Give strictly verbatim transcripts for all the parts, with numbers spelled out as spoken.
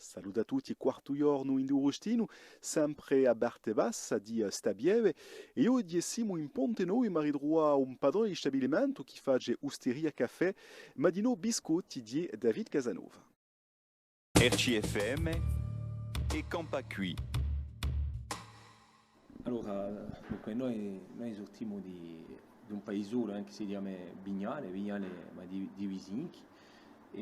Salute à tutti, quartu ghjornu in u Rustinu, sempre à parte bassa di, eh, sta pieve, è oghje simu in Ponte Novu, ma ritruvemu un patrone di stabilimentu chì face usteria caffè, ma dinò biscotti, di David Casanova. R C F M è campà quì. Allora, dunque, noi, noi surtimu di, di un paisolu, eh, chì si chjama Vignale, Vignale, ma di, di Visinchi, è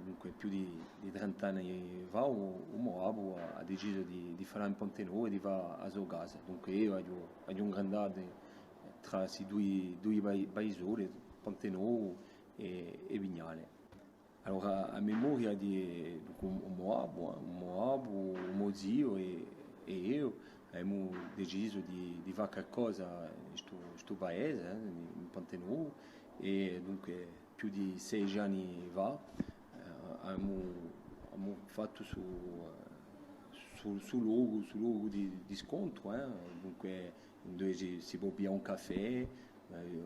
dunque più di, di trenta anni fà, u, u mo babbu hà, hà decisu di, di fà in Ponte Novu è di fà a so casa. Dunque eiu aghju, aghju ingrandatu trà sti dui, dui pai-, paisoli, Ponte Novu è, è Vignale. Allora, a memoria di, di u, u mo babbu, eh, u mo babbu, u mo ziu è, è eiu avemu decisu di, di fà qualcosa in stu, stu paese, eh, in Ponte Novu, è dunque più di sedeci anni fà, eh, avemu, avemu fattu stu, stu, stu locu, stu locu di, di scontru, eh, dunque induve si, si pò piglià un caffè, eh,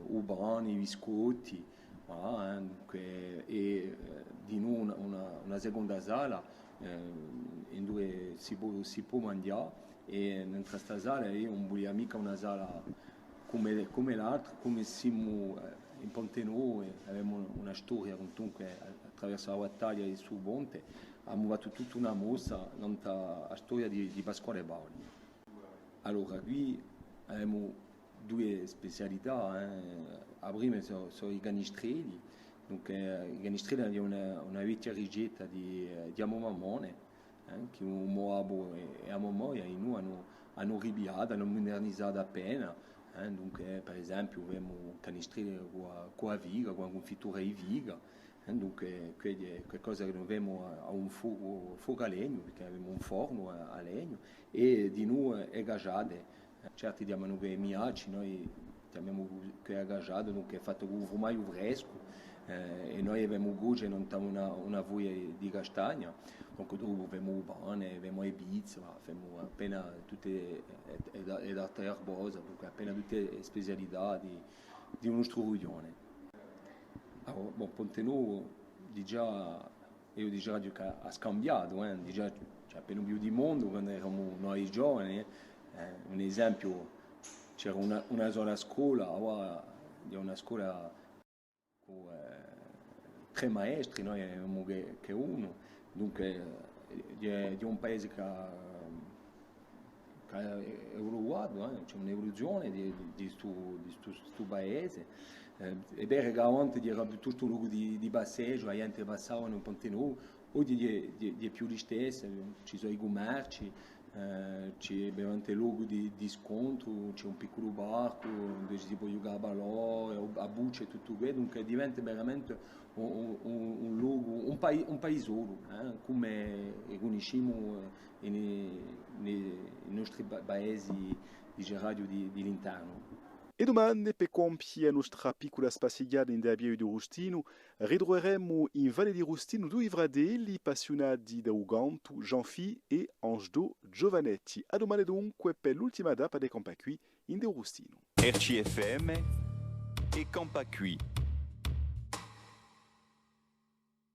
u pane, i biscotti, voilà, eh, dunque, è, eh, dinù una, una, una seconda sala, eh, induve si pò, si pò manghjà, è in sta sala eiu ùn vulia micca una sala cum'è, cum'è l'altra, cum'è simu, eh, in Ponte Novu, è avemu una storia, quantunque, attraversu a battaglia di stu ponte, avemu fattu tutta una mostra nant'à a storia di, di Pasquale Paoli. Allora, quì avemu duie specialità, eh. A prima sò, sò i canistrelli, dunque, eh, i canistrelli hè una, una vechja ricetta di, eh, di a mo mammone, eh, chì u mo babbu è, è a mo moglia, è noi anu, anu ripigliatu, anu mudernizatu appena, eh, dunque, per esempiu, avemu canistrelli cù a, cù a fica, cù a cunfittura di fica, eh, dunque, què, qualcosa chì noi avemu à, à un focu, focu à legnu, perchè avemu un fornu à, à legnu, è dinù, eh, e casgiate. Certi chjamanu què miacci, noi chjamemu què a casgiata, dunque hè fatta cù u furmagliu frescu, eh, è noi a femu coce nant'à una, una foglia di castagna, dunque dopu femu u pane, femu e pizze, ma femu appena tutte e, e, e, e tarte arbose, dunque appena tutte e specialità di, di u nostru rughjone. Allora, bon, Ponte Novu, digià, eiu digià dicu chì hà scambiatu, eh, digià c'hè appena più di mondu, quandu eramu noi giovani, eh, un esempiu, c'era una, una sola scola, avà hè una scola cù, eh, trè maestri, noi n'avemu chè, chè unu, dunque, eh, hè, hè un paese chì hà, chì hè evoluatu, eh, c'hè un'evoluzione di, di, di stu, di stu, stu paese. Eh, hè vera chì avanti era piuttostu un locu di, di passeghju, a ghjente passava in Ponte Novu, oghje hè, hè, hè più listessa, ci sò i cummerci, eh, c'hè veramente locu di, di scontru, c'hè un picculu parcu, induve si pò ghjucà à pallò, è a buccia è tuttu què, dunque diventa veramente un, un, un, un locu, un pai-, un paisolu, eh, cum'è u cunniscimu, eh, in i, in i, i nostri pa-, paesi, diceraghju, di, di l'internu. È dumane, per compie a nostra piccula spassighjata in a pieve di Rustinu, ritruveremu in Valle di Rustinu dui fratelli appassiunati da u cantu, Jean-Phi è Ange-Do Giovanetti. À dumane dunque per l'ultima tappa di Campà quì in u Rustinu. R C F M è Campà quì.